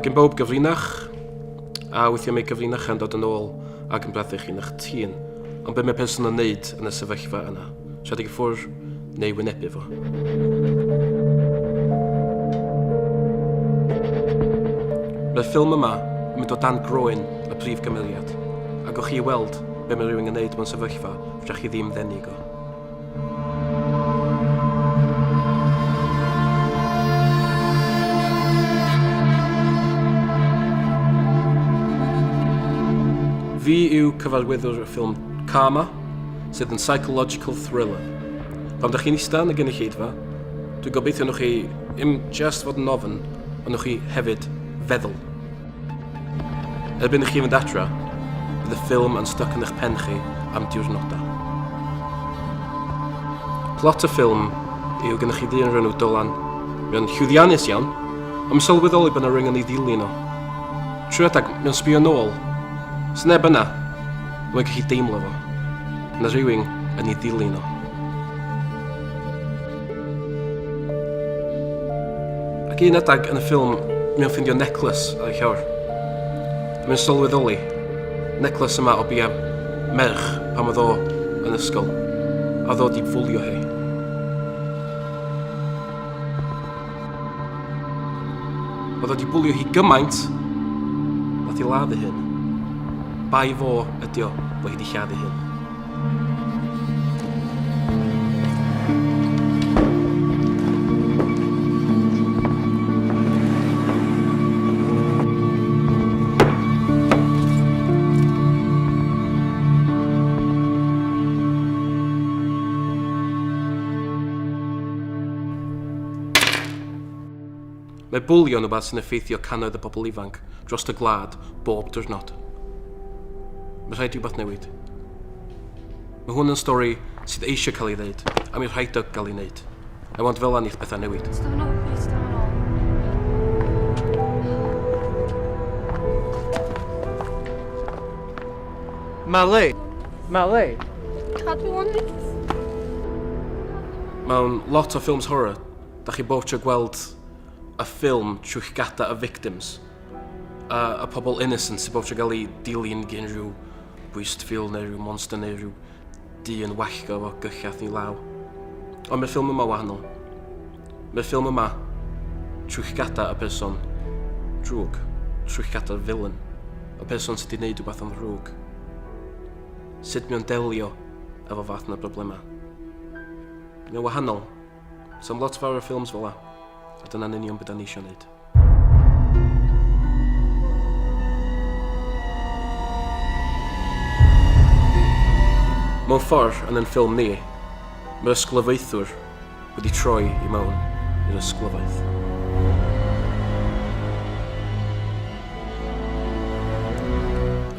Mae gen bawb gyfrinach, a weithiau mae gyfrinachau'n dod yn ôl ac yn brathu chi yn eich tîn. Ond be mae person yn neud yn y sefyllfa yna? Siarad i gyffwrdd neu wynebu fo? Mae'r ffilm yma yn mynd o dan groen y prif gymeriad, a gewch chi weld be mae rhywun yn neud mewn sefyllfa fedrwch chi ddim ddenig o. Fi yw cyfarwyddwr y ffilm Karma, sydd yn psychological thriller. Pan ydych chi'n eistedd yn y gynulleidfa, dwi'n gobeithio nwch chi ddim just fod yn ofn, ond nwch chi hefyd feddwl. Erbyn i chi fynd adra, bydd y ffilm yn styc yn eich pen chi am diwrnodau. Plot y ffilm yw gennych chi ddyn o'r enw Dylan. Mae o'n llwyddiannus iawn, ond mae'n sylweddoli bod yna rywun yn ei ddilyn o. Trwy adeg, mae o'n sbio nôl. Does neb yna, ond mae'n gallu deimlo fo. Mae yna rhywun yn ei ddilyn o. Ac un adeg yn y ffilm, mae o'n ffindio necklace ar y llawr. A mae'n sylweddoli, necklace yma o bia merch pan oedd o yn ysgol, a oedd o di fwlio hi. Oedd o di bwlio hi gymaint, nath i ladd ei hun. Bai fo ydi o, bo hi di lladd ei hun. Mae bwlio yn rhywbeth sy'n effeithio cannoedd o bobl ifanc dros y gwlad bob diwrnod. Mae rhaid rhywbeth newid. Mae hwn yn stori sydd eisiau cael ei ddeud, a mi rhaid o gael ei wneud. I want fel neith pethau newid. Stop yn ôl, please, stop yn ôl. Mali! Mali! Cadw on it. Mewn lot o ffilms horror, da chi bob tro gweld y ffilm trwy llgada y victims. A, y pobl innocent sydd bob tro gael ei dilyn gen rhyw bwystfil neu rhyw monster neu rhyw dyn wallgo efo gyllath ni law. Ond mae'r ffilm yma wahanol. Mae'r ffilm yma trwy llgada y person drwg, trwy llgada'r villain, y person sydd wedi gwneud rhywbeth yn ddrwg. Sut mae o'n delio efo fath na broblemau. Mae'n wahanol. Sa'm lot fawr o ffilms fel 'a, a dyna'n union be' 'dan ni isio neud. Mewn ffordd, yn ein ffilm ni, mae'r ysglyfaethwr wedi troi i mewn i'r ysglyfaeth.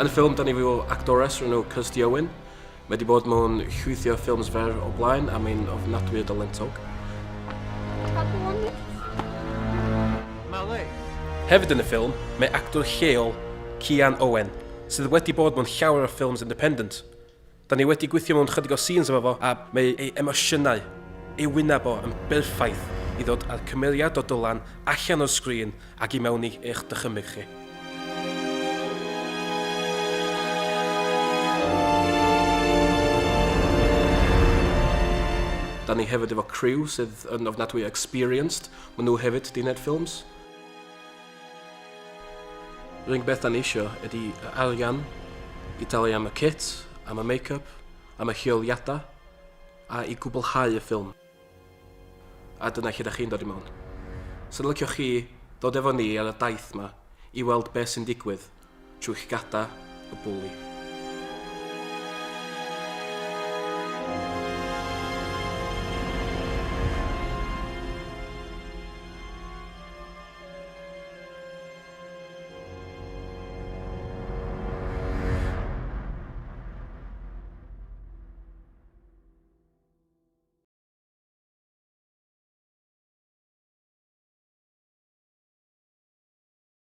Yn y ffilm, da ni efo actores o'r enw Kirsty Owen. Mae 'di bod mewn llwythi o ffilms fer o blaen a mae'n ofnadwy o dalentog. Hefyd yn y ffilm, mae actor lleol, Cian Owen, sydd wedi bod mewn llawer o ffilms independent. Da ni wedi gweithio mewn chydig o scenes efo fo a mae ei emosiynau, ei wyneb o yn berffaith i ddod â'r cymeriad o Dylan allan o'r sgrin ac i mewn i eich dychymyg chi. Da ni hefyd efo criw sydd yn ofnadwy experienced. Maen nhw hefyd di wneud ffilms. Yr unig beth da ni isio ydy arian i dalu am y kit, am y make-up, am y lleoliadau, a i gwblhau y ffilm. A dyna lle da chi'n dod i mewn. Sa'n licio chi ddod efo ni ar y daith 'ma i weld be sy'n digwydd trwy llgada y bwli.